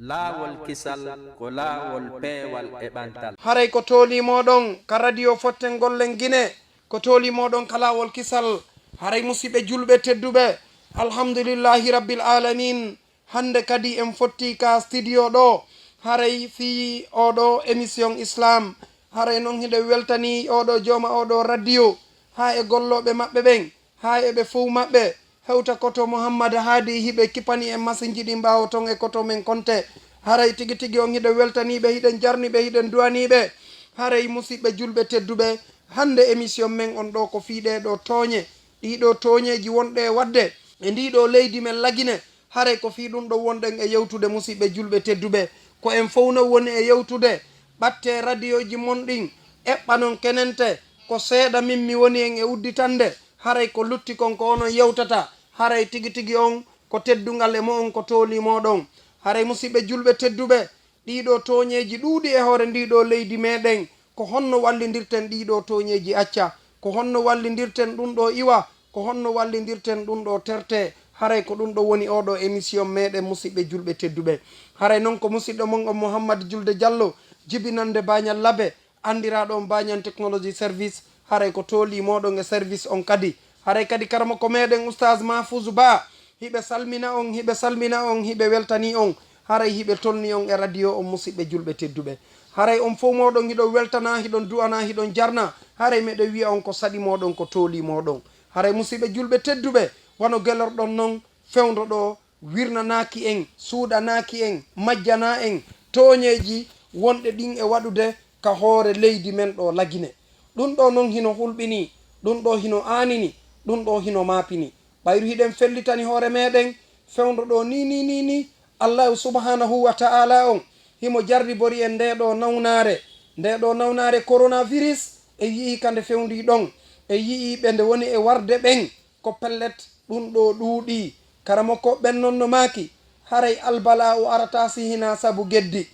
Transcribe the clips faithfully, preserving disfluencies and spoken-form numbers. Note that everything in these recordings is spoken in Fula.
Laawol kisal ko laawol peewal e ɓantal. Haray ko toolii mooɗon ka radiyo fotten gollen Gine, ko toolii mooɗon ka laawol kisal. Haray musiɓɓe julɓe tedduɓe, alhamdulillahi rabbil alamin. Hannde kadi en fotti ka studio ɗo, haray fii oɗo émission Islam. Haray non hiɗen weltanii oɗo jooma oɗo radiyo, haa e gollooɓe maɓɓe ɓen, haa e ɓe fow maɓɓe. Hewta koto Muhammad Haadi hiɓe kipani en masinji ɗin ɓaawo ton e koto men konte. Haray tigi tigi on hiɗen weltaniiɓe, hiɗen jarniɓe, hiɗen duwaniiɓe. Haray musiɓɓe julɓe tedduɓe, hannde émission men on ɗo ko fii ɗee ɗo tooñe, ɗii ɗo tooñeeji wonɗe e waɗde e ndii ɗo leydi men Lagine. Haray ko fii ɗun ɗon wonɗen e yewtude musiɓɓe julɓe tedduɓe. Ko en fow non woni e yewtude. Ɓattee radiyoji mon ɗin, eɓɓanon kenente. Ko seeɗa min mi woni en e udditande. Haray ko lutti kon ko onon yewtata. Haray tigi tigi on ko teddungal e mo'on, ko toolii mooɗon. Haray musiɓɓe julɓe tedduɓe, ɗii ɗo tooñeeji ɗuuɗi e hoore ndii ɗo leydi meɗen. Ko honno wallindirten ɗii ɗo tooñeeji acca? Ko honno wallindirten ɗun ɗo iwa? Ko honno wallindirten ɗun ɗo terte? Haray ko ɗun ɗo woni oɗo émission meɗen musiɓɓe julɓe tedduɓe. Haray non ko musiɗɗo mon on Muhammad Julde Jallo, jibinande Bañal Labe, andiraaɗo on Bañan Technology Service. Haray ko toolii mooɗon e service on kadi. Haray kadi karamoko meɗen Oustaz Mahfouz Ba, hiɓe salmina on, hiɓe salmina on, hiɓe weltanii on. Haray hiɓe tolni on e radiyo on musiɓɓe julɓe tedduɓe. Haray on fow mooɗon hiɗon weltana, hiɗon du'ana, hiɗon jarna. Haray meɗen wi'a on ko saɗi mooɗon, ko toolii mooɗon. Haray musiɓɓe julɓe tedduɓe, wano gelorɗon non, fewndo ɗo wirnanaaki en, suuɗanaaki en, majjanaa en tooñeeji wonɗe ɗin e waɗude ka hoore leydi men ɗo Lagine. Ɗun ɗo non hino hulɓinii, ɗun ɗo hino aanini, ɗun ɗo hino maapini. Ɓayru hiɗen fellitani hoore meɗen fewndo ɗo ni, ni, ni, ni, Allahu subhanahu wa ta'ala on himo jarribori en ndee ɗo nawnaare, ndee ɗo nawnaare coronavirus. E yi'ii ka nde fewndii ɗon, e yi'ii ɓe nde woni e warde ɓen. Ko pellet, ɗun ɗo ɗuuɗii. Karamoko ɓen non no maaki, haray albala'u arataa si hinaa sabu geddi.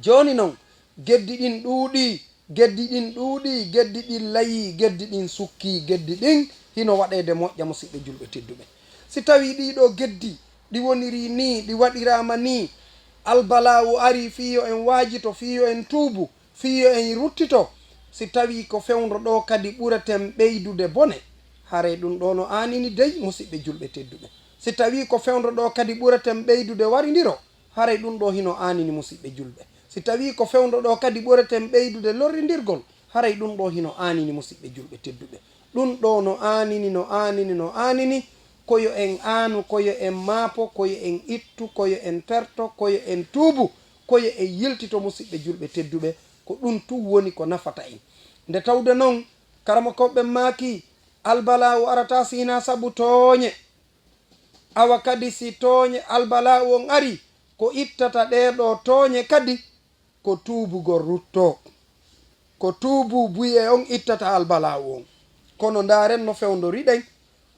Jooni non, geddi ɗin ɗuuɗii, geddi ɗin ɗuuɗii, geddi ɗin layii, geddi ɗin sukkii, geddi ɗin hino waɗeede moƴƴa, musiɓɓe julɓe tedduɓe. Si tawii ɗii ɗo geddi, ɗi wonirii nii, ɗi waɗiraama nii, albala'u arii fii yo en waajito, fii yo en tuubu, fii yo en ruttito. Si tawii ko fewndo ɗo kadi ɓureten ɓeydude bone, haray ɗun ɗo no aanini dey, musiɓɓe julɓe tedduɓe. Si tawii ko fewndo ɗo kadi ɓureten ɓeydude warindiro, haray ɗun ɗo hino aanini, musiɓɓe julɓe. Si tawii ko fewndo ɗo kadi ɓureten ɓeydude lorrindirgol, haray ɗun ɗo hino aanini, musiɓɓe julɓe tedduɓe. Ɗun ɗo no aanini, no aanini, no aanini. Ko yo en aanu, ko yo en maapo, ko yo en ittu, ko yo en terto, ko yo en tuubu, ko yo en yiltito, musiɓɓe julɓe tedduɓe. Ko ɗun tun woni ko nafata en. Nde tawde non, karamokooɓe ɓen maaki, albala'u arataa si hinaa sabu tooñe. Awa kadi si tooñe, albala'u on arii, ko ittata ɗee ɗo tooñe kadi, ko tuubugol ruttoo. Ko tuubu buy e on ittata albala'u on. Kono ndaaren no fewndori ɗen,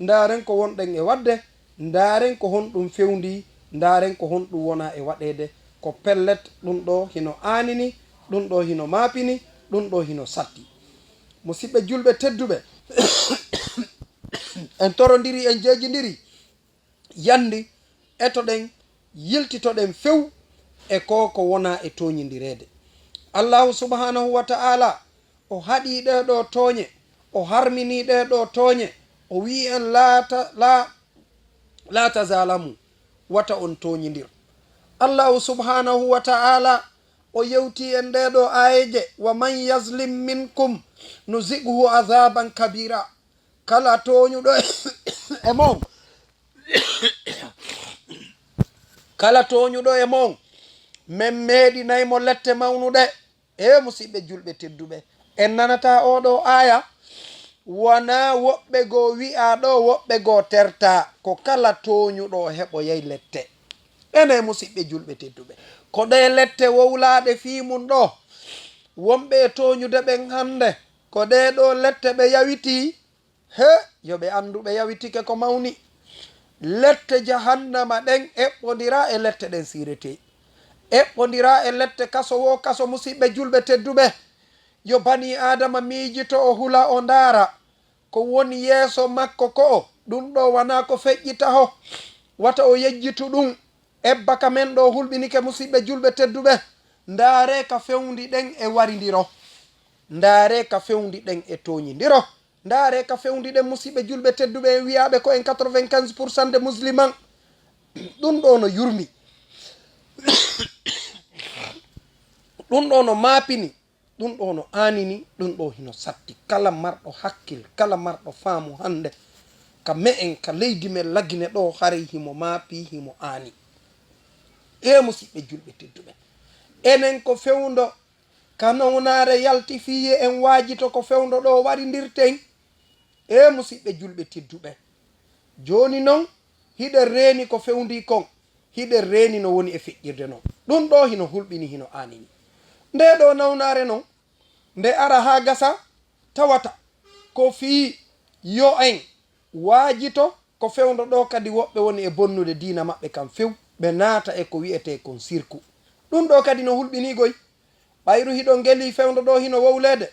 ndaaren ko wonɗen e waɗde, ndaaren ko honɗun fewndii, ndaaren ko honɗun wonaa e waɗeede. Ko pellet, ɗun ɗo hino aanini, ɗun ɗo hino maapini, ɗun ɗo hino satti. Musiɓɓe julɓe tedduɓe, en torondiri, en jeejindiri, yandi etoɗen, yiltitoɗen few e ko ko wonaa e tooñindireede. Allahu subhanahu wa ta'ala o haɗii ɗee ɗo tooñe, o harminii ɗee ɗo tooñe, o wi'i en, "Laa ta-, laa, laa tazaalamu, wata on tooñindir." Allahu subhanahu wa ta'ala o yewtii en ɗee ɗo aayeeje, "Wa man yazlim minkum nuziqhu azaban kabira." Kala tooñuɗo e mon, kala tooñuɗo e mon, men meeɗinay mo lette mawnuɗe. E musiɓɓe julɓe tedduɓe, en nanataa oo ɗoo aaya? Wanaa woɓɓe goo wi'aa ɗoo, woɓɓe goo tertaa, ko kala tooñuɗo o heɓoyay lette. Ene musiɓɓe julɓe tedduɓe, ko ɗee lette wowlaaɗe fii mun ɗoo, wonɓe e tooñude ɓen hannde, ko ɗee ɗoo lette ɓe yawitii. He, yo ɓe anndu ɓe yawitike ko mawni. Lette jahannama ɗen eɓɓondiraa e lette ɗen siretee. Eɓɓondiraa e lette kaso woo kaso, musiɓɓe julɓe tedduɓe. Yo banii Aadama miijito, o hula, o ndaara ko woni yeeso makko ko'o. Ɗun ɗoo wanaa ko feƴƴi taho. Wata o yejjitu ɗun. Ebba ka men ɗo hulɓinike, musiɓɓe julɓe tedduɓe. Ndaare ka fewndi ɗen e warindiro. Ndaare ka fewndi ɗen e tooñindiro. Ndaare ka fewndi ɗen, musiɓɓe julɓe tedduɓe, en wiyaaɓe ko en quatre-vingt-quinze pour cent de musulman. Ɗum ɗo no yurmi. Ɗum ɗo no maapini. Ɗum ɗo no aanini. Ɗum ɗo hino satti. Kala marɗo hakkil, kala marɗo faamu hannde, ka me'en, ka leydi men Lagine ɗo, haray himo maapi, himo aani. E musiɓɓe julɓe tedduɓe, enen ko fewndo ka nawnaare yalti fii en waajito ko fewndo ɗo warindirten. E musiɓɓe julɓe tedduɓe, jooni non, hiɗen reeni ko fewndii kon, hiɗen reeni no woni e feƴƴirde non. Ɗum ɗo hino hulɓini, hino aanini. Nde ɗo nawnaare non, nde ara haa gasa, tawata ko fii yo en waajito ko fewndo ɗo kadi woɓɓe woni e bonnude diina maɓɓe kan few, ɓe naata e ko wi'etee kon sirku. Ɗum ɗo kadi no hulɓinii goy. Ɓayru hiɗon ngelii fewndo ɗo hino wowleede,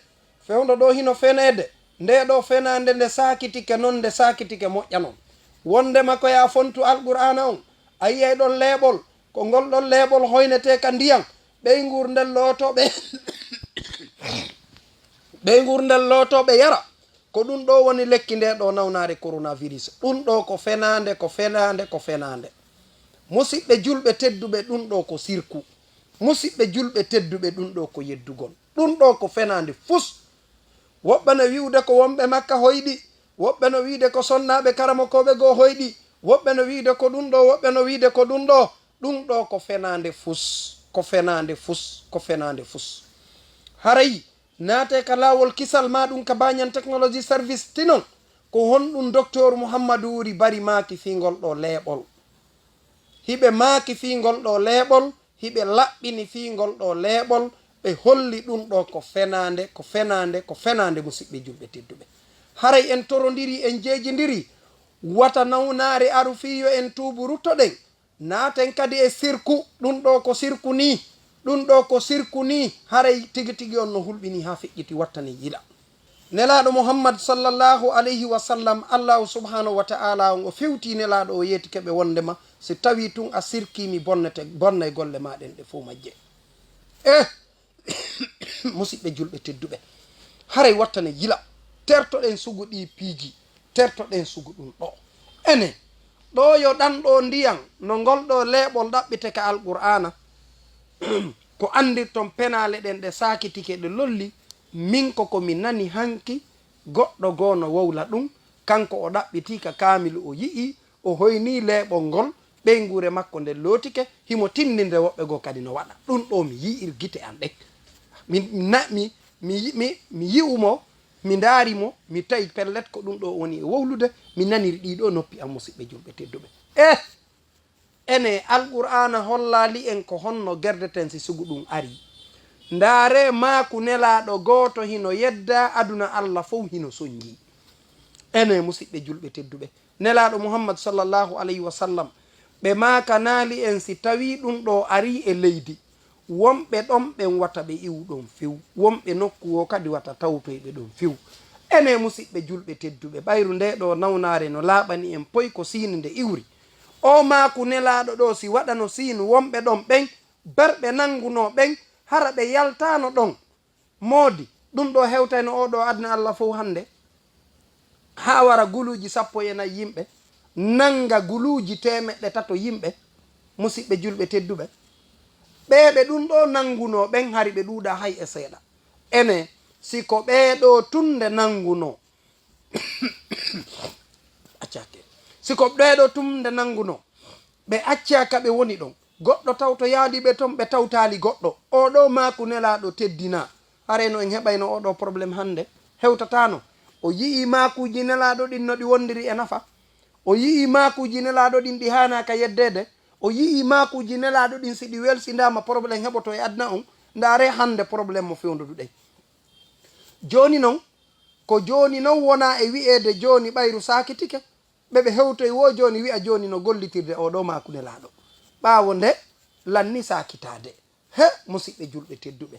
fewndo ɗo hino feneede, nde ɗo fenaande nde saakitike non, nde saakitike moƴƴa non. Wondema ko yaa fontu Alqur'aana on, a yi'ay ɗon leeɓol, ko ngol ɗon leeɓol hoynetee ka ndiyan, ɓeynguur nden lootoo ɓe, ɓeynguur nden lootoo ɓe yara. Ko ɗum ɗo woni lekki nde ɗo nawnaare coronavirus. Ɗum ɗo ko fenaande, ko fenaande, ko fenaande. Musiɓɓe julɓe tedduɓe, ɗum ɗo ko sirku. Musiɓɓe julɓe tedduɓe, ɗum ɗo ko yeddugol. Ɗum ɗo ko fenaande fus. Woɓɓe no wi'ude ko wonɓe Makka hoyɗi, woɓɓe no wi'ude ko sonnaaɓe karamokooɓe goo hoyɗi, woɓɓe no wi'ude ko ɗum ɗo, woɓɓe no wi'ude ko ɗum ɗo. Ɗum ɗo ko fenaande fus, ko fenaande fus, ko fenaande fus. Haray naatee ka laawol kisal maa ɗum ka Banyan Technology Service tinon. Ko honɗum Docteur Muhammadu Wuri Bari maaki fii ngol ɗo leeɓol? Hiɓe maaki fii ngol ɗo leeɓol, hiɓe laɓɓini fii ngol ɗo leeɓol, ɓe holli ɗum ɗo ko fenaande, ko fenaande, ko fenaande, musiɓɓe julɓe tedduɓe. Haray en torondiri, en jeejindiri, wata nawnaare aru fii yo en tuubu ruttoɗen. Naaten kadi e sirku, ɗum ɗo ko sirku nii, ɗum ɗo ko sirku nii, haray tigi tigi on no hulɓinii haa feƴƴiti, wattane yila. Nelaaɗo Muhammad sallallahu alayhi wa sallam, Allaahu subhaanahu wa ta'aalaa on o fewtii Nelaaɗo, o yeetike ɓe wonndema si tawii tun a sirkii mi, bonnete, bonnay golle maa ɗen ɗe fow majje. Eh! Musiɓɓe julɓe tedduɓe, haray wattane yila, tertoɗen sugu ɗii piiji, tertoɗen sugu ɗum ɗo. Enen, ɗo yo ɗan ɗo ndiyan, no ngol ɗo leeɓol ɗaɓɓite ka Alqur'aana, ko anndirton penaale ɗen ɗe saakitike, ɗe lolli, min ko ko mi nani hanki, goɗɗo goo no wowla ɗum, kanko o ɗaɓɓitii ka kaamilu, o yi'ii, o hoynii leeɓol ngol, ɓeynguure makko nden lootike, himo tindinde woɓɓe goo kadi no waɗa. Ɗum ɗo mi yi'ir gite an ɗen. Mi, na, mi, mi, yi- mi, mi yi'u mo, mi ndaari mo, mi tawi pellet ko ɗum ɗo woni e wowlude, mi naniri ɗii ɗo noppi an, musiɓɓe julɓe tedduɓe. Eh! Ene, Alqur'aana hollaali en ko honno gerdeten si sugu ɗum arii. Ndaaree maaku Nelaaɗo gooto hino yeddaa, aduna Alla fow hino sonnjii. Ene, musiɓɓe julɓe tedduɓe, Nelaaɗo Muhammad sallallahu alayhi wa sallam, ɓe maakanaali en si tawii ɗum ɗo arii e leydi, wonɓe ɗon ɓen wata ɓe iwu ɗon few, wonɓe nokku woo kadi wata tawtoy ɓe ɗon few. Ene, musiɓɓe julɓe tedduɓe, ɓayru nde ɗo nawnaare no laaɓani en poy ko Siin nde iwri. O maaku Nelaaɗo ɗo si waɗano Siin wonɓe ɗon ɓen, berɓe nanngunoo ɓen, hara ɓe yaltaano ɗon. Moodi, ɗum ɗo hewtayno oo ɗo aduna Alla fow hannde, haa wara guluuji sappo e nayi yimɓe, nannga guluuji teemeɗɗe tato yimɓe, musiɓɓe julɓe tedduɓe. Ɓee ɓe ɗum ɗo nanngunoo ɓen, hari ɓe ɗuuɗaa hay e seeɗa. Ene, si ko ɓee ɗo tun nde nanngunoo, acca hakke. Si ko ɓee ɗo tun nde nanngunoo, ɓe accaa ka ɓe woni ɗon. Goɗɗo tawtoyaali ɓe ton, ɓe tawtaali goɗɗo. Oo ɗo maaku Nelaaɗo teddinaa. Haray no en heɓayno oo ɗo problème hannde? Hewtataano. O yi'ii maakuuji Nelaaɗo ɗin no ɗi wondiri e nafa. O yi'ii maakuuji Nelaaɗo ɗin ɗi haanaa ka yeddeede. O yi'ii maakuuji Nelaaɗo ɗin si ɗi welsindaama, problème heɓoto e aduna on. Ndaaree hannde problème mo fewndoduɗen. Jooni non, ko jooni non wonaa e wi'eede jooni ɓayru saakitike. Ɓe ɓe hewtoy woo jooni wi'a jooni no gollitirde oo ɗo maaku Nelaaɗo. Ɓaawo nde lanni saakitaade. He, musiɓɓe julɓe tedduɓe,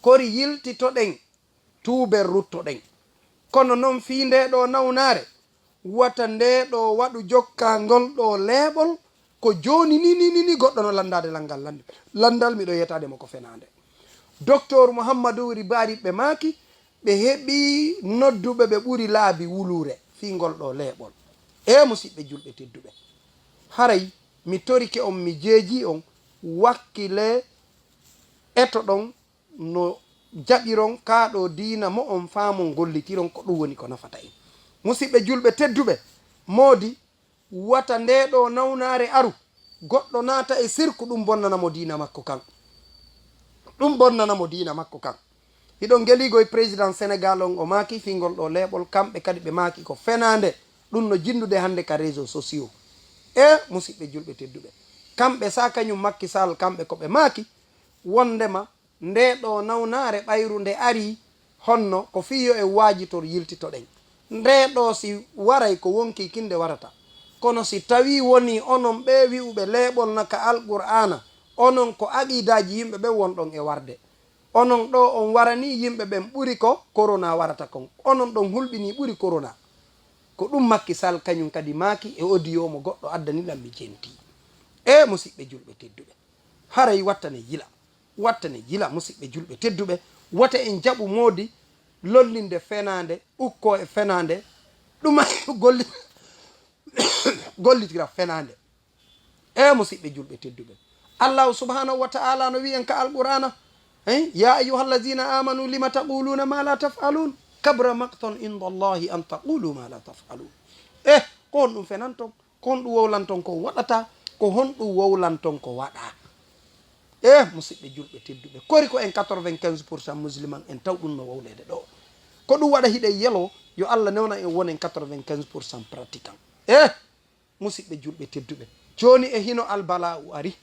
kori yiltitoɗen, tuuben ruttoɗen. Kono non fii ndee ɗo nawnaare, wata ndee ɗo waɗu jokkaa ngol ɗo leeɓol, Ko jooni ni, ni, ni, ni goɗɗo no lanndaade lanndal, lanndi-, lanndal, miɗo yetaade mo ko fenaande. Docteur Mouhamadou Ribari ɓe maaki, ɓe heɓi nodduɓe ɓe ɓuri laabi wuluure fii ngol ɗoo leeɓol. E musidɓe julɓe tedduɓe, haray mi torike on, mi jeeji on, wakkile eto ɗon no jaɓiron kaa ɗoo diina mo'on, faamon, gollitiron, ko ɗum woni ko nafata en. Musidɓe julɓe tedduɓe, moodi wata ndee ɗoo nawnaare aru, goɗɗo naata e sirku, ɗum bonnana mo diina makko kan. Ɗum bonnana mo diina makko kan. Hiɗon ngeliigo e président Sénégal on, o maaki fii ngol ɗoo leeɓol, kamɓe kadi ɓe maaki ko fenaande, ɗum no jinndude hannde ka réseaux sociaux. E musidɓe julɓe tedduɓe, kamɓe sa kañum Macky Sall, kamɓe ko ɓe maaki wonndema ndee ɗoo nawnaare ɓayru nde arii, honno ko fii yo en waajitor, yiltitoɗen. Ndee ɗoo si waray ko wonkii kin nde warata. Kono si tawii wonii onon ɓee wi'uɓe leeɓol na ka Alqur'aana, onon ko aqiidaaji yimɓe ɓen wonɗon e warde. Onon ɗoo on waranii yimɓe ɓen ɓuri ko korona warata kon. Onon ɗon hulɓinii ɓuri korona. Ko ɗum Macky Sall kañum kadi maaki e audio mo goɗɗo addani lan, mi jentii. E musidɓe julɓe tedduɓe, haray wattane yila. Wattane yila, musidɓe julɓe tedduɓe, wota en jaɓu moodi lollinde fenaande, ukkoo e fenaande, ɗuma golli-, gollitira fenaande. E musidɓe julɓe tedduɓe, Allahu subhanahu wa ta'ala no wi'en ka Alqur'aana, eh, "Ya ayyuhallazina amanu lima taquluna ma la taf'alun, kabura maqtan inda Allahi an taqulu ma la taf'alun." Eh, ko honɗum fenanton? Ko honɗum wowlanton ko waɗata? Ko honɗum wowlanton ko waɗa? Eh, musidɓe julɓe tedduɓe, kori ko en quatre-vingt-quinze pour cent musulman en, taw ɗum no wowleede ɗoo. Ko ɗum waɗa hiɗen yelo yo Allah newna en wonen quatre-vingt-quinze pour cent pratiquant. Eh, musidɓe julɓe tedduɓe, jooni e hino albala'u ari,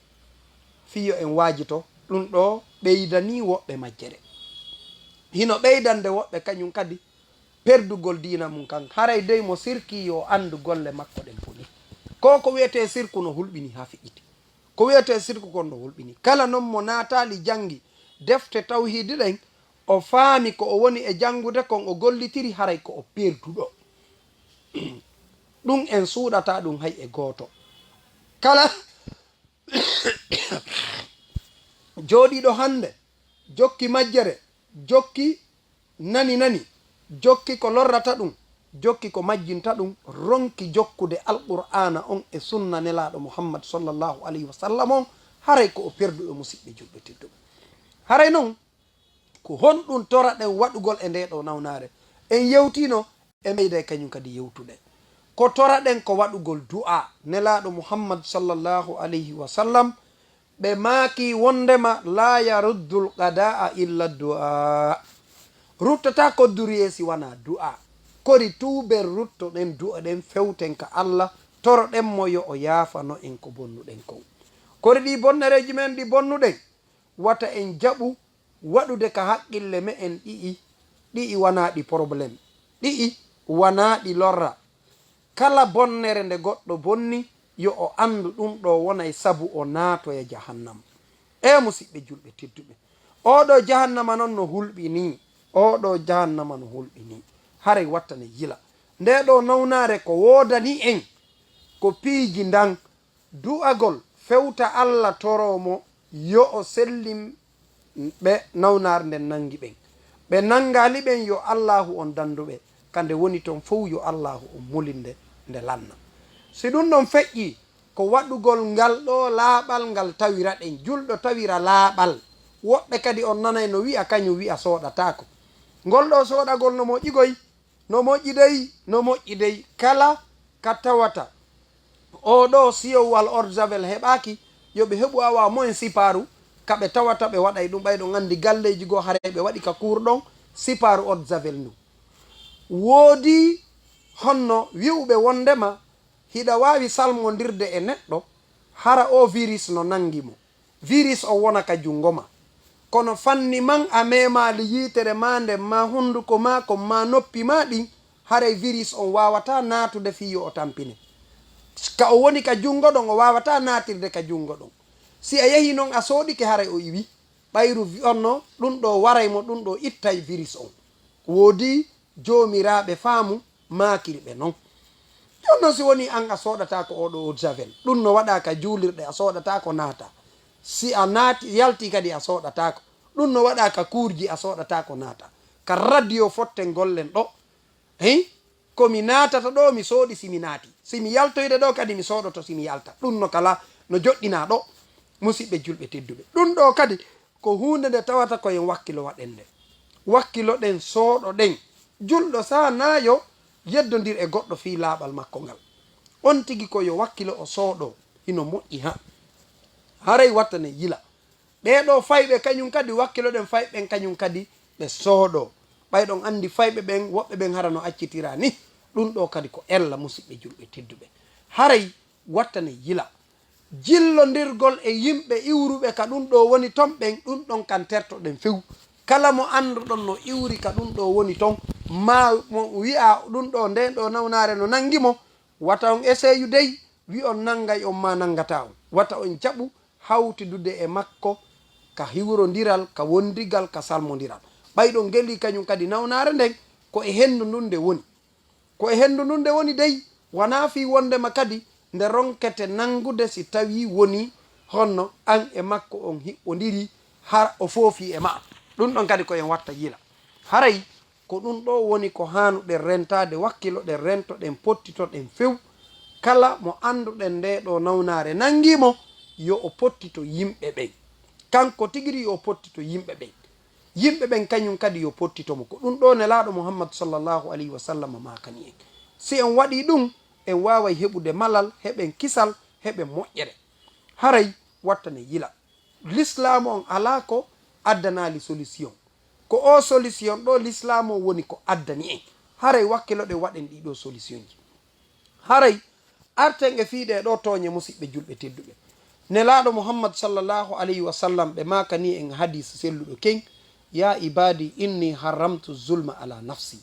fii yo en waajito, ɗum ɗoo ɓeydanii woɓɓe majjere. Hino ɓeydande woɓɓe kañum kadi perdugol diina mum kan. Haray dey mo sirkii yo anndu golle makko ɗen boni. Ko ko wi'etee sirku no hulɓini haa fiɓɓiti. Ko wi'etee sirku kon no hulɓini. Kala non mo naataali janngi defte tawhiidi ɗen, o faami ko o woni e janngude kon, o gollitiri, haray ko o perduɗo. Ɗum en suuɗataa ɗum hay e gooto. Kala jooɗiiɗo hannde, jokki majjere, jokki nani nani, jokki ko lorrata ɗum, jokki ko majjinta ɗum, ronki jokkude Alqur'aana on e sunna Nelaaɗo Muhammad sallallahu alayhi wa sallam on, haray ko o perduɗo, musidɓe julɓe tedduɓe. Haray non, ko honɗum toraɗen waɗugol e ndee ɗoo nawnaare? En yewtiino, e ɓeyday kañum kadi yewtude. Ko toraɗen ko waɗugol du'a. Nelaaɗo Muhammad sallallahu alayhi wa sallam, ɓe maaki wonndema, "La yaruddul qada'a illa du'a." Ruttataa kodduriyee si wanaa du'a. Kori tuuben, ruttoɗen, du'oɗen, fewten ka Allah, toroɗen mo yo o yaafano en ko bonnuɗen kon. Kori ɗii bonnereeji men ɗi bonnuɗen, wata en jaɓu waɗude ka haqqille me'en ɗi'i, ɗi'i wanaa ɗi problème, ɗi'i wanaa ɗi lorra. Kala bonnere nde goɗɗo bonni, yo o anndu ɗum ɗoo wonay sabu o naatoya jahannama. E musidɓe julɓe tedduɓe, oo ɗoo jahannama non no hulɓinii, oo ɗoo jahannama no hulɓinii. Haray wattane yila. Ndee ɗoo nawnaare ko woodanii en, ko piiji ndan, du'agol, fewta Allah, toroo mo yo o sellin ɓe nawnaare nden nanngi ɓen. Ɓe nanngaali ɓen, yo Allaahu on danndu ɓe. Ka nde woni ton fow, yo Allaahu on mulin nde, nde lanna. Si ɗum ɗon feƴƴii, ko waɗugol ngal ɗoo laaɓal ngal tawira ɗen. Julɗo tawira laaɓal. Woɓɓe kadi on nanay no wi'a, kañum wi'a sooɗataako. Ngol ɗoo sooɗagol no moƴƴi goy. No moƴƴi dey, no moƴƴi dey, kala ka tawata oo ɗoo siyowal eau de javel heɓaaki, yo ɓe heɓu awa moyen sipaaru, ka ɓe tawata ɓe waɗay ɗum, ɓay ɗon anndi galleeji goo haray ɓe waɗi ka kuur ɗon sipaaru eau de javel ndun. Woodii honno wi'uɓe wonndema hiɗa waawi salmondirde e neɗɗo, hara oo virus no nanngi mo. Virus on wona ka junngo maa. Kono fanni man a meemaali yiitere maa nden, maa hunnduko maa kon, maa noppi maa ɗin, haray virus on waawataa naatude fii yo o tampine. Ka o woni ka junngo ɗon, o waawataa naatirde ka junngo ɗon. Si a yehii non a sooɗike, haray o iwii. Ɓayru vi-, onno ɗum ɗoo waray mo, ɗum ɗoo ittay virus on. Woodii joomiraaɓe faamu maakirɓe non. Kono si woni an a soodataako oɗo eau de javel, ɗum no waɗa ka juulirɗe a soodataako naata. Si a naati, yalti kadi a soodataako. Ɗum no waɗa ka kuurji a soodataako naata. Ka radio fotten gollen ɗo. Hey? Ko mi naatata ɗo mi soodi si mi naati. Si mi yaltoyde ɗo kadi mi soodoto si mi yalta. Ɗum no kala no joɗɗinaa ɗo. Musiɓɓe julɓe tedduɓe. Ɗum ɗo kadi ko huunde nde tawata ko en wakkilo waɗen nde. Wakkilo ɗen sooɗo ɗen. Julɗo saanaa yo yeddondir e goɗɗo fii laaɓal makko ngal. On tigi ko yo wakkilo o sooɗo hino moƴƴi ha. Haray wattane yila. Ɓee ɗoo fayɓe kañum kadi wakkilo ɗen fayɓe ɓen kañum kadi ɓe sooɗo. Ɓay ɗon anndi fayɓe ɓen woɓɓe ɓen hara no accitiraa ni. Ɗum ɗoo kadi ko ella musiɓɓe julɓe tedduɓe. Haray wattane yila. Jillondirgol e yimɓe iwruɓe ka ɗum ɗoo woni ton ɓen, ɗum ɗon kan tertoɗen few. Kala mo annduɗon no iwri ka ɗum ɗoo woni ton, maa mo wi'a ɗum ɗoo, ndeen ɗoo nawnaare no nanngi mo, wata on eseeyu dey, wi'on nanngay on maa nanngataa on. Wata on jaɓu hawtidude e makko ka hiwrondiral, ka wondigal, ka salmondiral. Ɓay ɗon gelii kañum kadi nawnaare nden, ko e henndu ndun nde woni. Ko e henndu ndun nde woni dey, wanaa fii wonndema kadi nde ronkete nanngude si tawii wonii honno an e makko on hiɓɓondirii, hara o foofii e ma'a. Ɗum ɗon kadi ko en watta yila. Haray ko ɗum ɗoo woni ko haanuɗen rentaade, wakkiloɗen, rentoɗen, pottitoɗen few. Kala mo annduɗen ndee ɗoo nawnaare nanngii mo, yo o pottito yimɓe ɓen. Kanko tigi ri yo o pottito yimɓe ɓen. Yimɓe ɓen kañum kadi yo pottito mo. Ko ɗum ɗoo Nelaaɗo Muhammad sallallahu alayhi wa sallam maakani en. Si en waɗii ɗum, en waaway heɓude malal, heɓen kisal, heɓen moƴƴere. Haray wattane yila. Lislaamu on alaa ko addanaali solution. Ko oo solution ɗoo Lislaamu on woni ko addani en. Haray wakkiloɗen waɗen ɗii ɗoo solutionji. Haray arten e fii ɗee ɗoo tooñe musiɓɓe julɓe tedduɓe. Nelaaɗo Muhammad sallallahu alayhi wa sallam ɓe maakani en hadiis selluɗo ken, "Ya ibaadi inni harramtu zulma ala nafsi,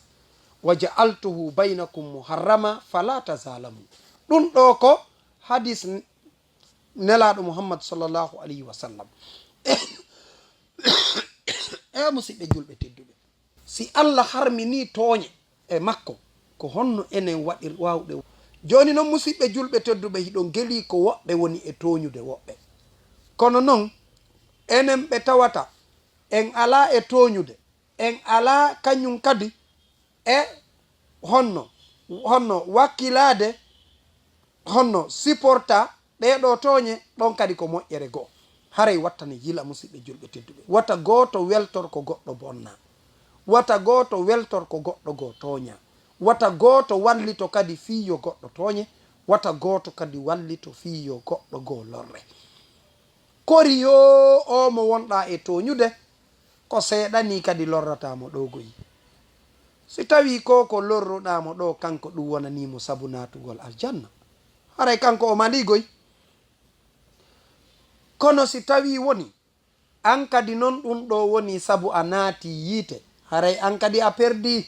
wa ja'altuhu baynakum muharrama, fala tazalamu." Ɗum ɗoo ko hadiis n-, Nelaaɗo Muhammad sallallahu alayhi wa sallam. E musiɓɓe julɓe tedduɓe. Si Allah harminii tooñe e makko, ko honno enen waɗir waawde? Jooni non, musiɓɓe julɓe tedduɓe, hiɗon gelii ko woɓɓe woni e tooñude woɓɓe. Kono non, enen ɓe tawata en alaa e tooñude, en alaa kañum kadi e honno, honno wakkilaade, honno supporta ɗee ɗoo tooñe, ɗon kadi ko moƴƴere go'o. Haray wattane yila, musiɓɓe julɓe tedduɓe. Wata gooto weltor ko goɗɗo bonna. Wata gooto weltor ko goɗɗo goo tooña. Wata gooto wallito kadi fii yo goɗɗo tooñe. Wata gooto kadi wallito fii yo goɗɗo goo lorre. Kori yoo oo mo wonɗaa e tooñude, ko seeɗa nii kadi lorrataa mo ɗoo goy. Si tawii ko ko lorruɗaa mo ɗoo, kanko ɗum wonanii mo sabu naatugol aljanna, haray kanko o malii goy. Kono si tawii woni an kadi non ɗum ɗoo woni sabu a naati yiite, haray an kadi a perdii.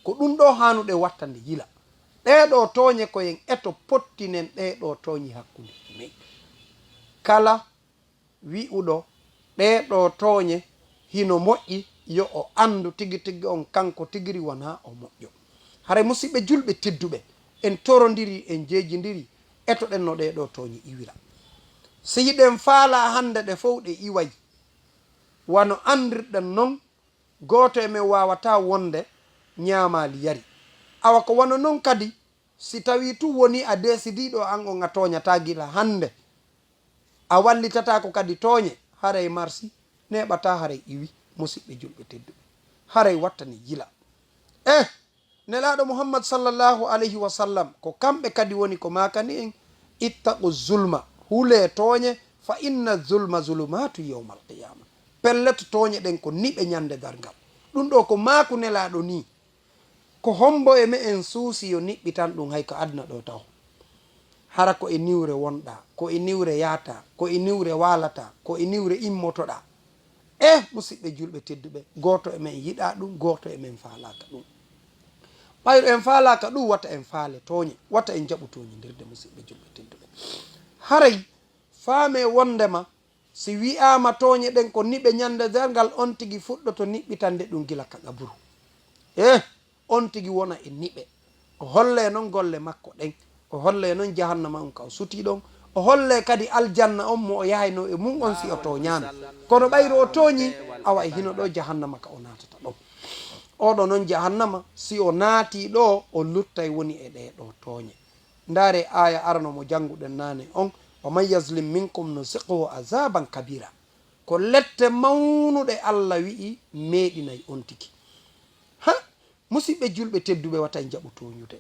Ko ɗum ɗoo haanuɗe wattande yila. Ɗee ɗoo tooñe ko en eto pottinen ɗee ɗoo tooñe hakkunde men. Kala wi'uɗo ɗee ɗoo tooñe hino moƴƴi, yo o anndu tigi tigi on kanko tigiri wonaa o moƴƴo. Haray musiɓɓe julɓe tedduɓe, en torondiri, en jeejindiri, etoɗen no ɗee ɗoo tooñe iwira. Si hiɗen faalaa hannde ɗe fow ɗe iway, wano anndirɗen non, gooto e men waawataa wonde ñaamaali yari. Awa ko wano non kadi, si tawii tun wonii a deesidiiɗo an on a tooñataa gila hannde, a wallitataako kadi tooñe, haray marsi neeɓataa, haray iwi, musiɓɓe julɓe tedduɓe. Haray wattani yila. Eh, Nelaaɗo Muhammad sallallahu alayhi wa sallam, ko kamɓe kadi woni ko maakani en, "Ittaqu zulma, hulee tooñe, fa inna zulma zulumaatu yawmal qiyaama." Pellet tooñe ɗen ko niɓe ñande darngal. Ɗum ɗoo ko maaku Nelaaɗo nii. Ko hombo e me'en suusi yo niɓɓitan ɗum hay ko aduna ɗoo taho? Hara ko e niwre wonɗaa, ko e niwre yahtaa, ko e niwre waalataa, ko e niwre immotoɗaa. Eh, musiɓɓe julɓe tedduɓe, gooto e me'en yiɗaa ɗum, gooto e me'en faalaaka ɗum. Ɓayru en faalaaka ɗum, wata en faale tooñe, wata en jaɓu tooñindirde, musiɓɓe julɓe tedduɓe. Haray faamee wondema si wi'aama tooñe ɗen ko niɓe ñande darngal, on tigi fuɗɗoto niɓɓitande ɗum gila ka qaburu. Eh, on tigi wona e niɓe. O hollee non golle makko ɗen. O holle noon jahannama on ka o sutii ɗon. O holle kadi aljanna on mo o yahayno e mum on si o tooñaama. Kono ɓayru o tooñi, awa e hino ɗo jahannama ka o naatata ɗon. Oɗo noon jahannama, si o naatii ɗo, o luttay woni e ɗee ɗo tooñe. Ndaare aaya arano mo jannguɗen naane on, "Wa man yazlim minkum nuziqhu azaban kabira." Ko lette mawnuɗe Allah wi'i meeɗinay on tigi. Ha, musiɓɓe julɓe tedduɓe, wata en jaɓu tooñude.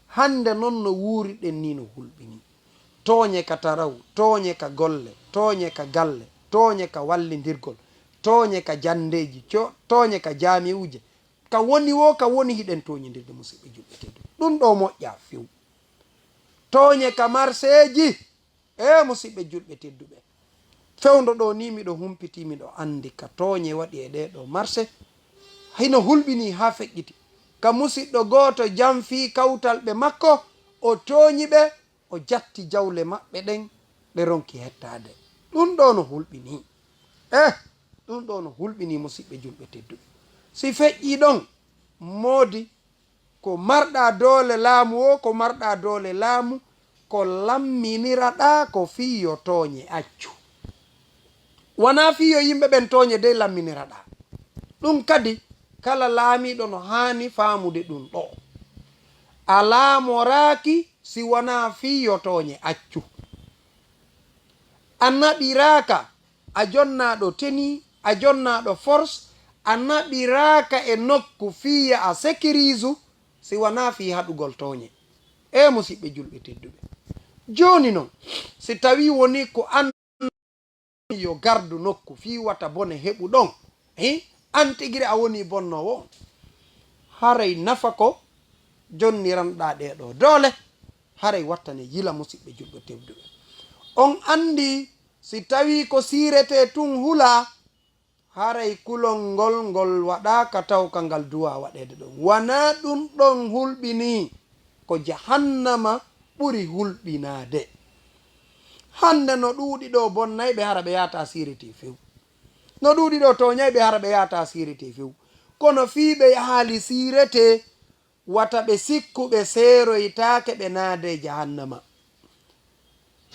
Hannde noon no wuuriɗen ni no hulɓini. Tooñe ka taraw, tooñe ka golle, tooñe ka galle, tooñe ka wallindirgol, tooñe ka janndeeji, co-, tooñe ka jaami'uuje. Ka woni wo, ka woni hiɗen tooñindirde musiɓɓe julɓe tedduɓe. Ɗum ɗo moƴƴa few. Tooñe ka marseeji. E musiɓɓe julɓe tedduɓe, fewndo ɗo ni miɗo humpiti, miɗo anndi ka tooñe waɗi e ɗee ɗo marse. Hino hulɓini haa feƴƴiti. Ka musiɗɗo gooto janfii kawtalɓe makko, o tooñi ɓe, o jatti jawle maɓɓe ɗen, ɗe ronki hettaade. Ɗum ɗo no hulɓini. Eh, ɗum ɗo no hulɓini musiɓɓe julɓe tedduɓe. Si feƴƴii ɗon, moodi ko marɗaa doole laamu o, ko marɗaa doole laamu, ko lamminiraɗaa ko fii yo tooñe accu. Wanaa fii yo yimɓe ɓen tooñe dey lamminiraɗaa. Ɗum kadi, kala laamiiɗo no haani faamude ɗum ɗo. A laamoraaki si wanaa fii yo tooñe accu. A naɓiraaka, a jonnaaɗo tenue, a jonnaaɗo force, a naɓiraaka e nokku fii a sécurise, si wanaa fii haɗugol tooñe. E musiɓɓe julɓe tedduɓe. Jooni non, si tawii woni ko an yo gardu nokku fii wata bone heɓu ɗon, hi, an tigiri a woni bonnoowo on. Haray nafa ko jonniranɗaa ɗee ɗo doole, haray wattane yila musiɓɓe julɓe tedduɓe. On anndi si tawii ko siiretee tun hulaa, haray kulol ngol, ngol waɗaaka taw ka ngal duwaa waɗeede ɗon. Wanaa ɗum ɗon hulɓinii, ko jahannama ɓuri hulɓinaade. Hannde no ɗuuɗi ɗo bonnayɓe hara ɓe yaata siirete few. No ɗuuɗi ɗo tooñayɓe hara ɓe yaata siirete few. Kono fii ɓe yahaali siirete, wata ɓe sikku ɓe seeroytaake ɓe naade jahannama.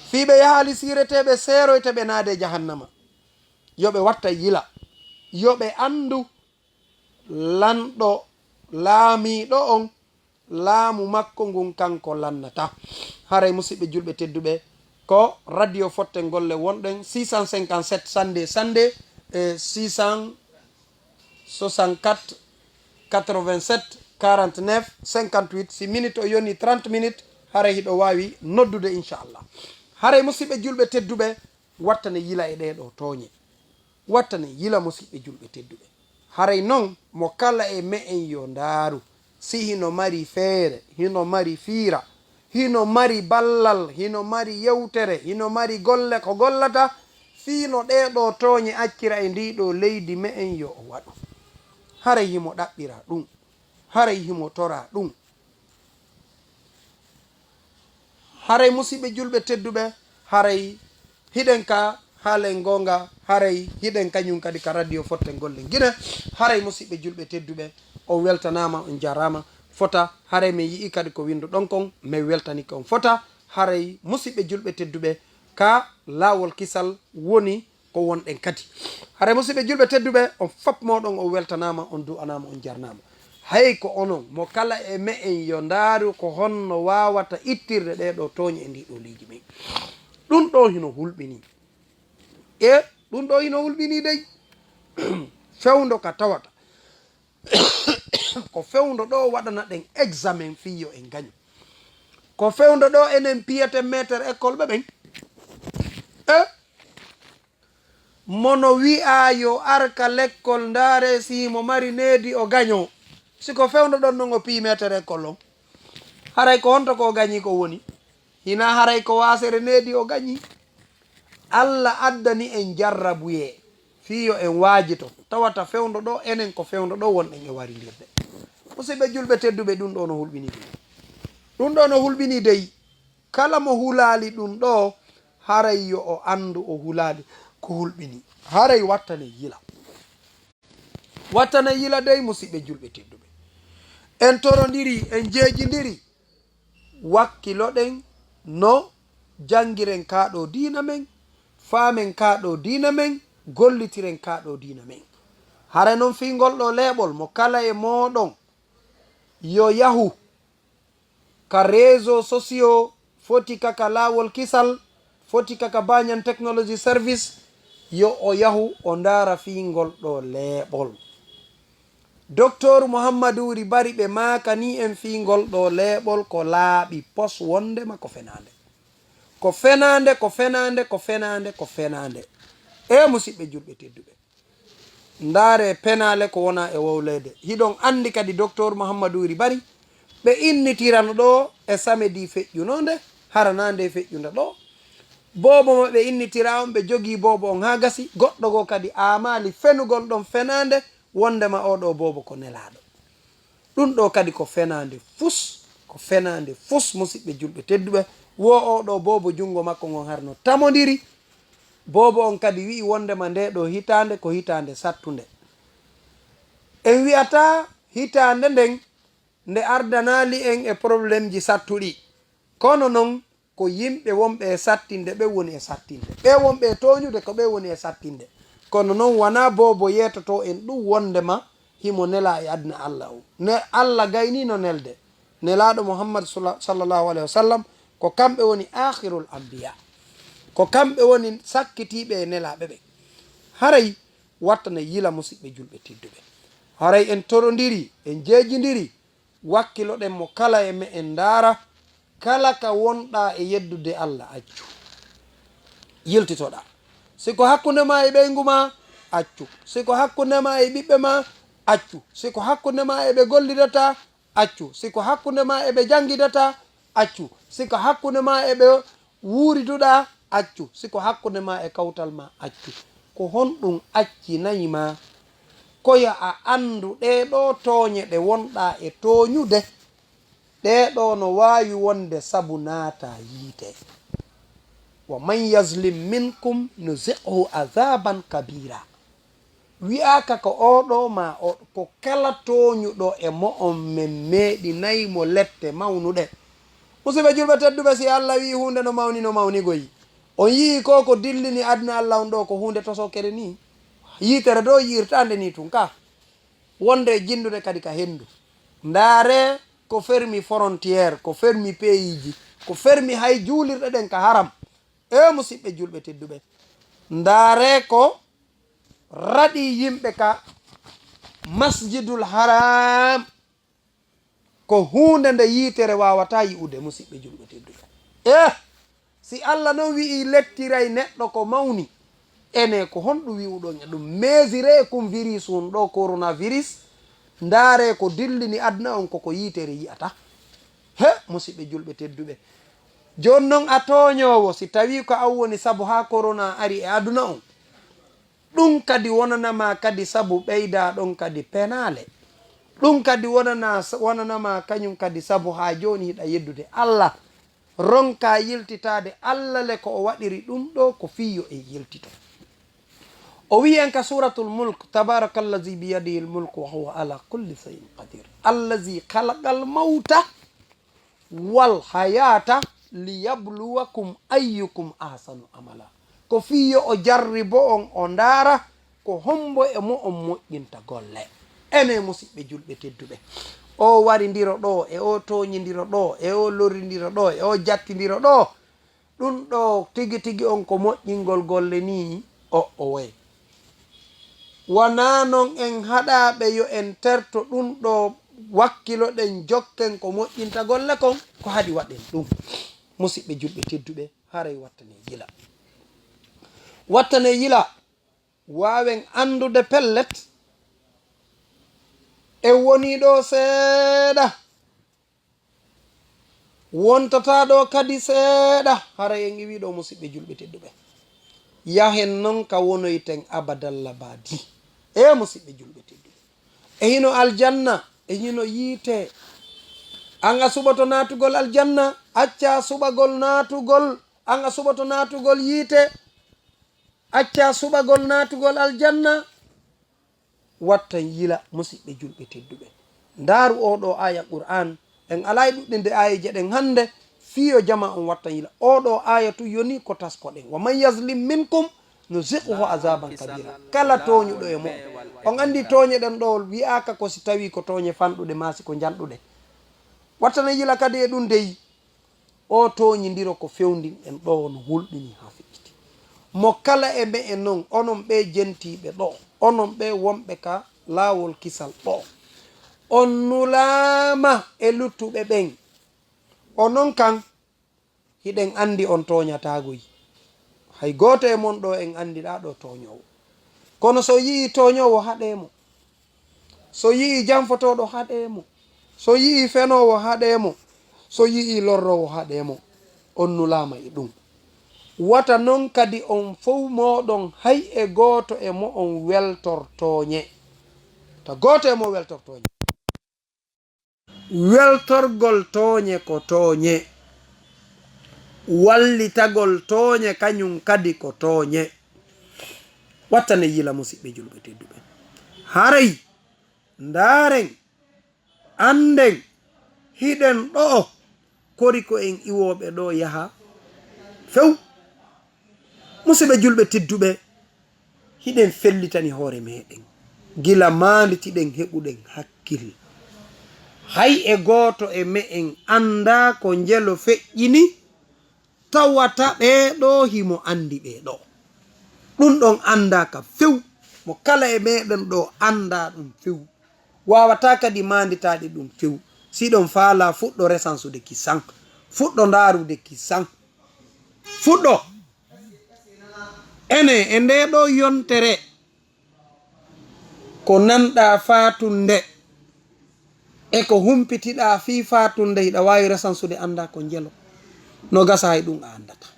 Fii ɓe yahaali siirete ɓe seeroyta ɓe naade jahannama. Yo ɓe watta yila. Yo ɓe anndu lanɗo laamiiɗo on, laamu makko ngun kanko lannata. Haray musiɓɓe julɓe tedduɓe, ko Radio Fotten Golle wonɗen, six cent cinquante-sept Sannde Sannde, e six cent soixante-quatre, quatre-vingt-sept, quarante-neuf, cinquante-huit. Si minute o yoni trente minutes, haray hiɗo waawi noddude, inchallah. Haray musiɓɓe julɓe tedduɓe, wattane yila e ɗee ɗo tooñe. Wattane yila musiɓɓe julɓe tedduɓe. Haray non mo kala e me'en yo ndaaru, si hino mari feere, hino mari fiira, hino mari ballal, hino mari yewtere, hino mari golle ko gollata, fii no ɗee ɗo tooñe accira e ndii ɗo leydi me'en yo o waɗu. Haray himo ɗaɓɓira ɗum. Haray himo tora ɗum. Haray musiɓɓe julɓe tedduɓe, haray hiɗen ka haalen goonga, haray hiɗen kañum kadi ka Radio Fotten Golle Gine. Haray musiɓɓe julɓe tedduɓe, on weltanaama, on jaraama. Fota, haray min yi'i kadi ko winnduɗon kon, min weltanike on fota. Haray musiɓɓe julɓe tedduɓe, ka Laawol Kisal woni ko wonɗen kadi. Haray musiɓɓe julɓe tedduɓe, on fop mooɗon on weltanaama, on du'anaama, on jarnaama. Hay ko onon, mo kala e me'en yo ndaaru ko honno waawata ittirde ɗee ɗo tooñe e ndii ɗo leydi men. Ɗum ɗo hino hulɓinii. E ɗum ɗo hino hulɓinii dey. Fewndo ka tawata ko fewndo ɗo waɗana ɗen examen fii yo en gañu. Ko fewndo ɗo enen piyeten meeter école ɓe ɓen. E mono wi'a yo arka lekkol ndaare si mo mari needi o gaño. Si ko fewndo ɗon non o piyi meeter école on. Haray ko honto ko o gañi ko woni? Hina haray ko waasere needi o gañi. Alla addani en jarrabuyee fii yo en waajito. Tawata fewndo ɗo, enen ko fewndo ɗo wonɗen e warindirde. Musiɓɓe julɓe tedduɓe, ɗum ɗo no hulɓini ɗum. Ɗum ɗo no hulɓini dey. Kala mo hulaali ɗum ɗo, haray yo o anndu o hulaali ko hulɓini. Haray wattane yila. Wattane yila dey, musiɓɓe julɓe tedduɓe. En torondiri, en jeejindiri. Wakkiloɗen no janngiren kaa ɗoo diina men, faamen kaa ɗoo diina men, gollitiren kaa ɗoo diina men. Hara non fii ngol ɗoo leeɓol mo kala e mooɗon yo yahu ka réseaux sociaux, foti ka ka laawol kisal, foti ka ka Banyan Technology Service, yo o yahu o ndaara fii ngol ɗoo leeɓol. Docteur Muhammadu Wuri Bari ɓe maakanii en fii ngol ɗoo leeɓol ko laaɓi pos wonndema ko fenaande. Ko fenaande, ko fenaande, ko fenaande, ko fenaande. E musiɓɓe julɓe tedduɓe. Ndaare penaale ko wona e wowleede. Hiɗon anndi kadi Docteur Muhammadu Wuri Bari, ɓe innitirano ɗoo e samedi feƴƴuno nde, hara na nde feƴƴunda ɗoo. Boobo mo ɓe innitira on, ɓe jogii boobo on haa gasi, goɗɗo goo kadi aamaali fenugol ɗon fenaande, wonndema oo ɗoo boobo ko nelaaɗo. Ɗun ɗoo kadi ko fenaande fus, ko fenaande fus, musiɓɓe julɓe tedduɓe. Wo oo ɗoo boobo junngo makko ngon har no tamondiri. Boobo on kadi wi'i wonndema ndee ɗoo hitaande ko hitaande sattunde. En wi'ataa hitaande nden nde ardanaali en e problemji sattuɗi. Kono non ko yimɓe wonɓe e sattinde ɓen woni e sattinde. Ɓee wonɓe e tooñude ko ɓee woni e sattinde. Kono non wanaa boobo yeetotoo en ɗun wonndema himo nelaa e aduna Alla on. Ne Alla gayniino nelde Nelaaɗo Muhammad sala-, sallallahu alayhi wa sallam, ko kamɓe woni aakhirul anbiya. Ko kamɓe woni sakkitiiɓe e nelaaɓe ɓen. Haray wattane yila musiɓɓe julɓe tedduɓe. Haray en torondiri, en jeejindiri, wakkiloɗen mo kala e me'en ndaara, kala ka wonɗaa e yeddude Alla, accu. Yiltitoɗaa. Si ko hakkunde maa e ɓeyngu maa, accu. Si ko hakkunde maa e ɓiɓɓe maa, accu. Si ko hakkunde maa e ɓe gollidataa, accu. Si ko hakkunde maa e ɓe janngidataa, accu. Si ko hakkunde maa e ɓe wuuriduɗaa, accu. Si ko hakkunde maa e kawtal maa, accu. Ko honɗun accinayi maa? Ko yo a anndu ɗee ɗoo tooñe ɗe wonɗaa e tooñude, ɗee ɗoo no waawi wonde sabu naataa yiite. "Wa man yazlim minkum nuziqhu azaban kabira." Wi'aaka ko oo ɗoo maa oo, ko kala tooñuɗo e mo'on men meeɗinay mo lette mawnuɗe. Musiɓɓe julɓe tedduɓe, si Alla wi'i huunde no mawni, no mawnigoy. On yi'ii ko ko dillini aduna Alla on ɗoo ko huunde tosokere nii. Yiitere ɗoo yi'irtaande nii tun ka. Wonde e jinndude kadi ka henndu. Ndaaree ko fermi frontière, ko fermi peyiiji, ko fermi hay juulirɗe ɗen ka haram. E musiɓɓe julɓe tedduɓe, ndaaree ko raɗi yimɓe ka Masjidul Haram. Ko huunde nde yiitere waawataa yi'ude, musiɓɓe julɓe tedduɓe. Eh, si Alla non wi'ii lettiray neɗɗo ko mawni, ene ko honɗum wi'uɗon e ɗum? Meesiree kun virus on ɗoo, coronavirus, ndaaree ko dillini aduna on, ko ko yiitere yi'ata. He, musiɓɓe julɓe tedduɓe. Jooni non a tooñoowo si tawii ko an woni sabu haa korona ari e aduna on. Ɗum kadi wonana ma kadi sabu ɓeydaa ɗon kadi penaale. Ɗum kadi wonana, wonana ma kañum kadi sabu haa jooni hiɗa yeddude Allah. Ronkaa yiltitaade Allah le ko o waɗiri ɗum ɗoo ko fii yo en yiltito. O wi'i en ka Suuratul Mulk, "Tabaarakallazi biyadihil mulku wa huwa ala kulli shay'in qadir. Allazi khalaqal mawta wal hayata liyabluwakum ayyukum ahsanu amala." Ko fii yo o jarribo on, o ndaara ko hombo e mo'on moƴƴinta golle. Enen musiɓɓe julɓe tedduɓe, o warindiro ɗoo, e o tooñindiro ɗoo, e o lorrindiro ɗoo, e o jattindiro ɗoo, ɗum ɗoo tigi tigi on ko moƴƴingol golle nii, o, o way. Wanaa non en haɗaaɓe yo en terto ɗum ɗoo, wakkiloɗen, jokken ko moƴƴinta golle kon, ko haɗi waɗen ɗum. Musiɓɓe julɓe tedduɓe, haray wattane yila. Wattane yila, waawen anndude pellet, en wonii ɗoo seeɗa. Wontataa ɗoo kadi seeɗa, haray en iwii ɗoo, musiɓɓe julɓe tedduɓe. Yahen non ka wonoyten abadal labadi. E musiɓɓe julɓe tedduɓe, e hino aljanna, e hino yiite. An a suɓoto naatugol aljanna, accaa suɓagol naatugol, an a suɓoto naatugol yiite, accaa suɓagol naatugol aljanna. Wattan yila, musiɓɓe julɓe tedduɓe. Ndaaru oo ɗoo aaya Qur'aan, En alaa e ɗuɗɗinde aayeeje ɗen hannde, fii yo jamaa on wattan yila. Oo ɗoo aaya tun yoni ko taskoɗen. "Wa man yazlim minkum nuziquhu azaban kabira." Kala tooñuɗo e mo'on. On anndi tooñe ɗen ɗoo wi'aaka ko si tawii ko tooñe fanɗuɗe maa si ko njanɗuɗe. Wattana yila kadi e ɗun dey. Oo tooñindiro ko fewndinɗen ɗoo no hulɓinii haa feƴƴiti. Mo kala e me'en non, onon ɓee jentiiɓe ɗoo, onon ɓee wonɓe ka laawol kisal ɗoo, on nulaama e luttuɓe ɓen. Onon kan, hiɗen anndi on tooñataagoy. Hay gooto e mon ɗoo en anndiɗaa ɗoo tooñoowo. Kono so yi'ii tooñoowo, haɗee mo. So yi'ii janfotooɗo, haɗee mo. So yi'ii fenoowo, haɗee mo. So yi'ii lorroowo, haɗee mo. On nulaama e ɗun. Wata non kadi on fow mooɗon hay e gooto e mo'on weltor tooñe. Ta gooto e mo'on weltor tooñe. Weltorgol tooñe ko tooñe. Wallitagol tooñe kañun kadi ko tooñe. Wattane yila, musiɓɓe julɓe tedduɓe. Haray, ndaaren, annden, hiɗen ɗo'o, kori ko en iwooɓe ɗoo yaha few. Musiɓɓe julɓe tedduɓe, hiɗen fellitani hoore meɗen, gila maanditiɗen heɓuɗen hakkil. Hay e gooto e me'en anndaa ko njelo feƴƴini, tawata ɓee ɗoo himo anndi ɓee ɗoo. Ɗun ɗon anndaa ka few, mo kala e meɗen ɗoo anndaa ɗun few. Waawataa kadi maanditaade ɗun few. Si ɗon faalaa, fuɗɗo resansude ki san. Fuɗɗo ndaarude ki san. Fuɗɗo. Ene, e ndee ɗoo yontere, ko nanɗaa faatunde e ko humpitiɗaa fii faatunde, hiɗa waawi resansude, anndaa ko njelo. No gasa hay ɗun a anndataa.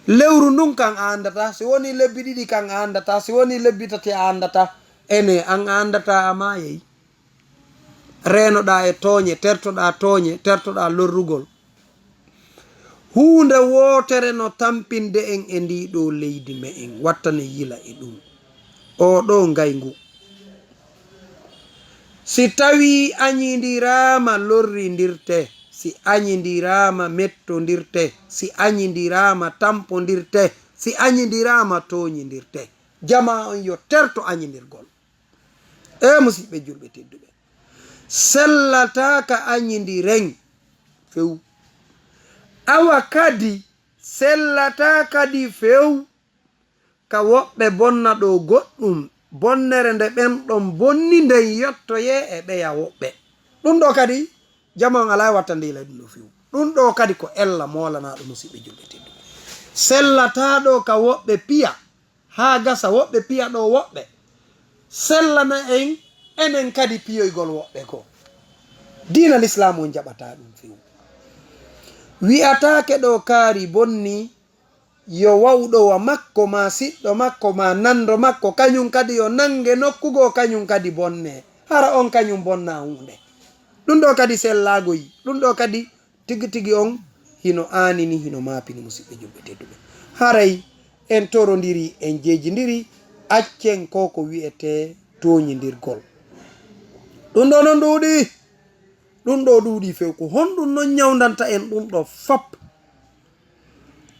Lewru ndun kan a anndataa, si wonii lebbi ɗiɗi kan a anndataa, si wonii lebbi tati a anndataa. Ene, an a anndataa a maayay. Reenoɗaa e tooñe, tertoɗaa tooñe, tertoɗaa lorrugol. Huunde wootere no tampinde en e ndii ɗoo leydi me'en, wattane yila e ɗun. Oo ɗoo ngayngu. Si tawii añindiraama, lorrindirte. Si añindiraama, mettondirte. Si añindiraama, tampondirte. Si añindiraama, tooñindirte. Jamaa on yo terto añindirgol. Ee musiɓɓe julɓe tedduɓe, sellataa ka añindiren few. Awa kadi, sellataa kadi few ka woɓɓe bonna ɗoo goɗɗun, bonnere nde ɓen ɗon bonni nden yottoyee e ɓeya woɓɓe. Ɗun ɗoo kadi, jamaa on alaa e wattande yila ɗun ɗoo few. Ɗun ɗoo kadi ko ella moolanaaɗo, musiɓɓe julɓe tedduɓe. Sellataa ɗoo ka woɓɓe piya, haa gasa woɓɓe piya ɗoo woɓɓe. Sellana en, enen kadi piyoygol woɓɓe goo. Diina Lislaamu on jaɓataa ɗun few. Wi'ataake ɗoo kaari bonni, yo wawɗo wa makko, maa siɗɗo makko, maa nanndo makko, kañun kadi yo nannge nokku goo, kañun kadi bonnee. Hara on kañun bonnaa huunde. Ɗun ɗoo kadi sellaagoy, ɗun ɗoo kadi tigi tigi on hino aanini, hino maapini, musiɓɓe julɓe tedduɓe. Haray en torondirii, en jeejindirii, accen ko ko wi'etee tooñindirgol. Ɗun ɗoo non ɗuuɗii. Ɗun ɗoo ɗuuɗii few. Ko honɗun non ñawndanta en ɗun ɗoo fop?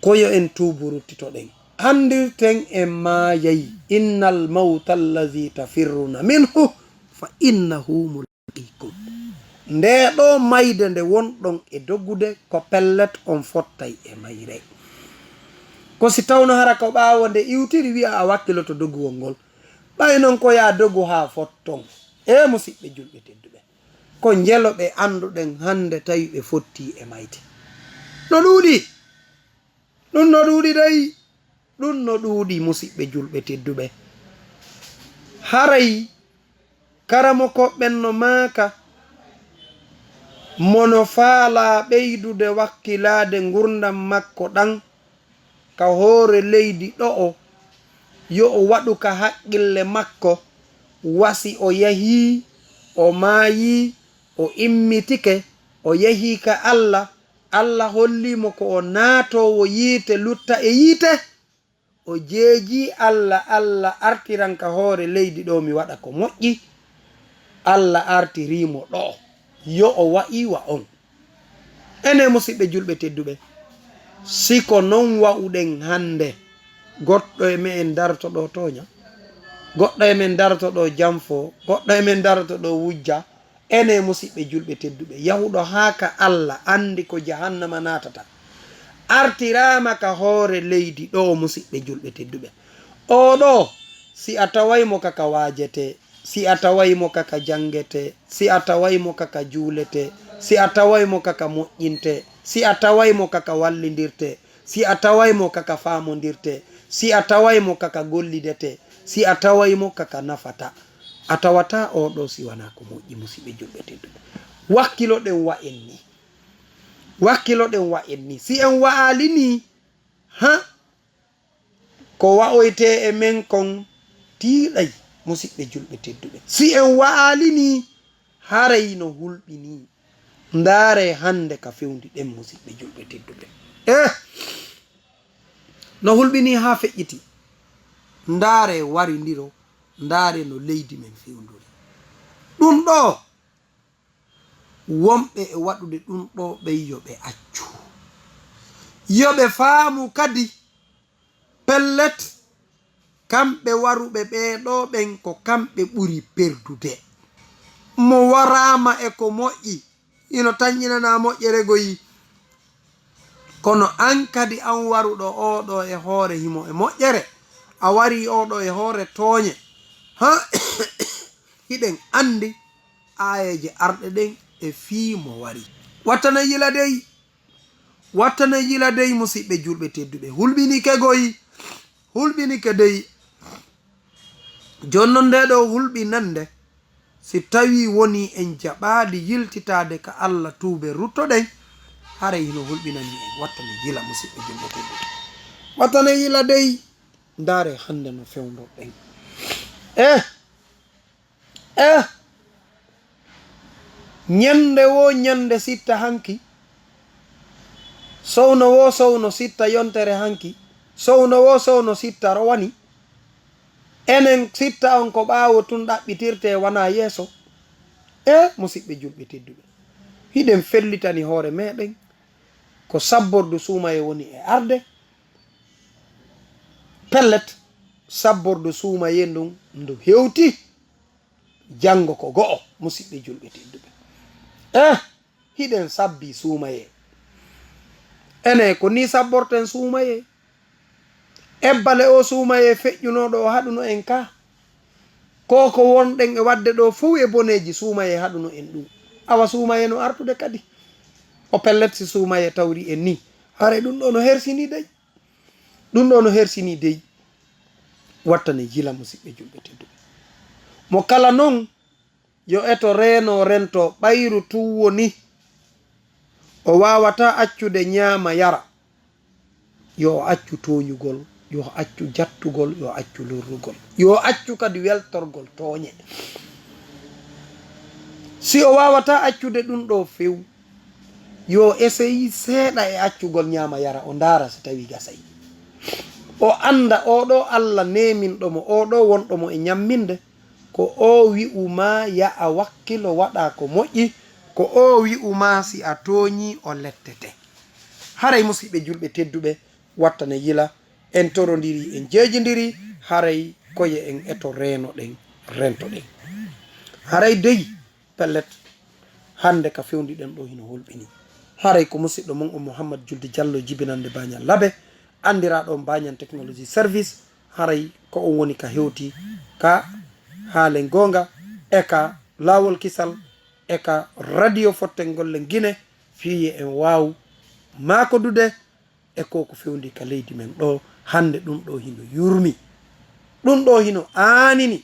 Ko yo en tuubu, ruttitoɗen. Anndirten en maayay. Innal mawta allazi tafirruna minhu fa innahu mulaqikum. Ndee ɗoo mayde nde wonɗon e dogude, ko pellet on fottay e mayre. Ko si tawno hara ko ɓaawo nde iwtiri, wi'a a wakkiloto dogugol ngol. Ɓay non ko yaa dogu haa fotton. Ee musiɓɓe julɓe tedduɓe, ko njelo ɓe annduɗen hannde tawi ɓe fottii e mayde. No ɗuuɗi. Ɗun no ɗuuɗi dey. Ɗun no ɗuuɗi, musiɓɓe julɓe tedduɓe. Haray karamokooɓe ɓen no maaka, mo no faalaa ɓeydude wakkilaade ngurndan makko ɗan ka hoore leydi ɗo'o, yo o waɗu ka haqqille makko, wa si o yahii, o maayii, o immitike, o yehii ka Alla, Alla hollii mo ko o naatoowo yiite, lutta e yiite. O jeejii Alla, Alla artiran ka hoore leydi ɗoo, mi waɗa ko moƴƴi. Alla artirii mo ɗoo. Yo o wa'i wa on. Ene, musiɓɓe julɓe tedduɓe, si ko non wa'uɗen hannde, goɗɗo e me'en daroto ɗo tooña, goɗɗo e men daroto ɗo janfo, goɗɗo e men daroto ɗo wujja. Ene, musiɓɓe julɓe tedduɓe, yahuɗo haa ka Alla anndi ko jahannama naatata, artiraama ka hoore leydi ɗo, musiɓɓe julɓe tedduɓe. Oo ɗo, si a taway mo ka ka waajete, si a taway mo ka ka janngete, si a taway mo ka ka juulete, si a taway mo ka ka moƴƴinte, si a taway mo ka ka wallindirte, si a taway mo ka ka faamondirte, si a taway mo ka ka gollidete, si a taway mo ka ka nafata, a tawata oo ɗo si wanaa ko moƴƴi, musiɓɓe julɓe tedduɓe. Wakkiloɗen wa'en ni. Wakkiloɗen wa'en ni. Si en wa'aali ni, ha? Ko wa'oytee e men kon tiiɗay, musiɓɓe julɓe tedduɓe. Si en wa'aali ni, haray no hulɓinii. Ndaaree hannde ka fewndi ɗen, musiɓɓe julɓe tedduɓe. Eh! No hulɓinii haa feƴƴiti. Ndaaree warindiro, ndaaree no leydi men fewndori. Ɗun ɗoo, wonɓe e waɗude ɗun ɗoo ɓen, yo ɓe accu. Yo ɓe faamu kadi, pellet, kamɓe waruɓe ɓee ɗoo ɓen, ko kamɓe ɓuri perdude. Mo waraama e ko moƴƴi, hino tanƴinanaa moƴƴere goyi. Kono an kadi, an waruɗo oo ɗoo e hoore himo e moƴƴere, a warii oo ɗoo e hoore tooñe. Ha? Hiɗen anndi aayeeje arɗe ɗen e fii mo wari. Wattana yila dey. Wattana yila dey, musiɓɓe julɓe tedduɓe. Hulɓinike goy. Hulɓinike dey. Jooni non, ndee ɗoo hulɓinannde, si tawii wonii en jaɓaali yiltitaade ka Alla, tuuben ruttoɗen, haray hino hulɓinani en. Wattana yila, musiɓɓe julɓe tedduɓe. Wattana yila dey. Ndaaree hannde no fewndorɗen. Eh! Eh! Ñannde woo ñannde sitta hanki, sowno woo sowno sitta yontere hanki, sowno woo sowno sitta rowani. Enen sitta on ko ɓaawo tun ɗaɓɓitirtee, wanaa yeeso. Eh, musiɓɓe julɓe tedduɓe, hiɗen fellitani hoore meɗen ko sabbordu suumayee woni e arde. Pellet, sabbordu suumayee ndun ndu hewti. Janngo ko go'o, musiɓɓe julɓe tedduɓe. Eh, hiɗen sabbii suumayee. Ene, ko nii sabborten suumayee? Ebbale oo suumayee feƴƴunooɗo o haɗuno en ka. Ko ko wonɗen e waɗde ɗoo fow e boneeji, suumayee haɗuno en ɗun. Awa suumayee no artude kadi. O pellet, si suumayee tawri en nii, haray ɗun ɗoo no hersinii dey. Ɗun ɗoo no hersinii dey. Wattane yila, musiɓɓe julɓe tedduɓe. Mo kala non, yo eto reeno rento ɓayru tun woni o waawataa accude ñaama yara. Yo o accu tooñugol, yo o accu jattugol, yo o accu lorrugol, yo o accu kadi weltorgol tooñe. Si o waawataa accude ɗun ɗoo few, yo o eseyi seeɗa e accugol ñaama yara, o ndaara si tawii gasay. O annda oo ɗoo Alla neeminɗo mo, oo ɗoo wonɗo mo e ñamminde, ko o wi'u maa ya a wakkilo waɗaa ko moƴƴi, ko o wi'u maa si a tooñii o lettete. Haray, musiɓɓe julɓe tedduɓe, wattane yila, en torondirii, en jeejindirii, haray ko yo en eto reenoɗen, rentoɗen. Haray dey, pellet, hannde ka fewndi ɗen ɗoo hino hulɓinii. Haray ko musiɗɗo mon on Muhammad Julde Jallo, jibinannde Baañan Labe, anndiraaɗo on Baañan Technology Service. Haray ko on woni ka hewti ka Haalen Goonga e ka Laawol Kisal e ka Radio Fotten Golle Gine, fii yo en waaw maakodude e ko ko fewndi ka leydi men ɗoo. Hannde ɗun ɗoo hino yurmi, ɗun ɗoo hino aanini,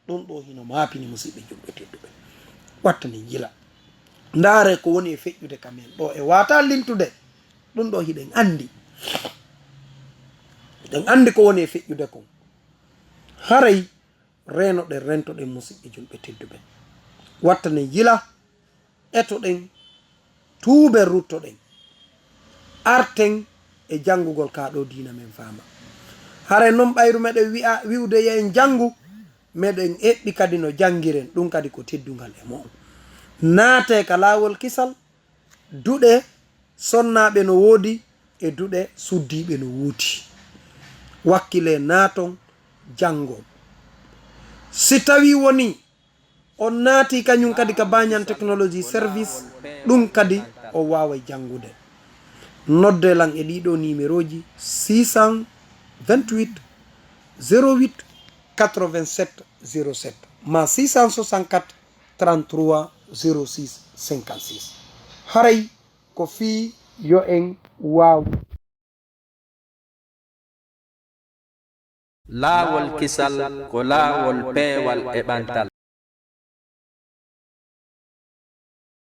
ɗun ɗoo hino maapini, musiɓɓe julɓe tedduɓe. Wattane yila. Ndaare ko woni e feƴƴude ka men ɗoo e waataa lintude. Ɗun ɗoo hiɗen anndi. Hiɗen anndi ko woni e feƴƴude kon. Haray reenoɗen, rentoɗen, musiɓɓe julɓe tedduɓe. Wattane yila. Etoɗen, tuuben, ruttoɗen, arten e janngugol kaa ɗoo diina men faama. Haray non ɓayru meɗen wi'a, wi'ude yo en janngu, meɗen eɓɓi kadi no janngiren, ɗun kadi ko teddungal e mo'on. Naatee ka laawol kisal, duɗe sonnaaɓe no woodi e duɗe suddiiɓe no woodi. Wakkilee naaton janngon. Si tawii wonii on naatii kañun kadi ka Banyan Technology Service, ɗun kadi on waaway janngude. Noddee lan e ɗii ɗoo nimerooji: six cent vingt-huit zéro huit quatre-vingt-sept zéro sept maa six cent soixante-quatre trente-trois zéro six cinquante-six. Haray ko fii yo en waaw. Laawol kisal ko laawol peewal e ɓantal.